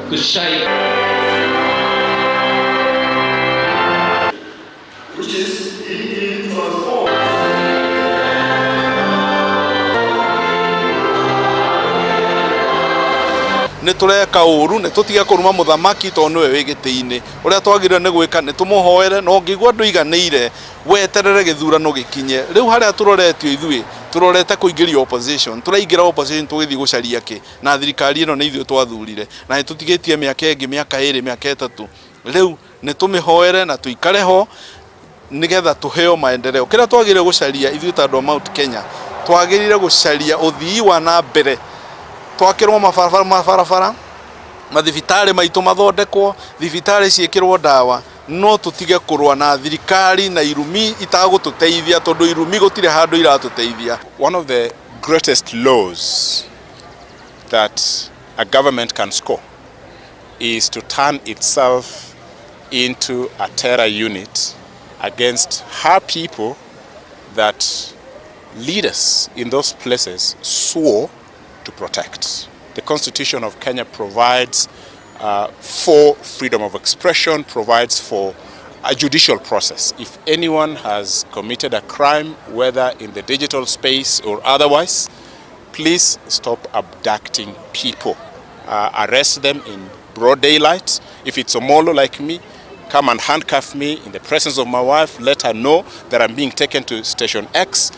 To shape which is EE transform. Nĩ tũreka ũru, nĩ tũtige kũruma mũthamaki tondũ nĩwe wĩ gĩtĩ-inĩ. Ũrĩa twagĩrĩire nĩ gwĩka nĩ tũmũhoere, na ũngĩigua ndũiganĩire weterere gĩthurano gĩkinye. Rĩu harĩa tũroretio ithuĩ, tũrorete kũingĩria opposition. Tũraingĩra opposition tũgĩthiĩ gũcaria kĩ? Na thirikari ĩno nĩ ithuĩ twathurire, na nĩ tũtigĩtie mĩaka ĩngĩ, mĩaka 2, mĩaka 3. Rĩu nĩ tũmĩhoere na tũikare ho nĩgetha tũheo maendeleo. Kĩrĩa twagĩrĩire gũcaria ithuĩ ta andũ a Mount Kenya, twagĩrĩire gũcaria ũthii wa na mbere, twakĩrwo mabarabara, mathibitarĩ maitũ mathondekwo, thibitarĩ ciĩkĩrwo ndawa, no tũtige kũrũa na thirikari na irumi itagũtũteithia, tondũ irumi gũtirĩ handũ iratũteithia. One of the greatest laws that a government can score is to turn itself into a terror unit against her people that leaders in those places swore to protect. The Constitution of Kenya provides for freedom of expression, provides for a judicial process. If anyone has committed a crime, whether in the digital space or otherwise, please stop abducting people. Arrest them in broad daylight. If it's Omollo like me, come and handcuff me in the presence of my wife. Let her know that I'm being taken to Station X.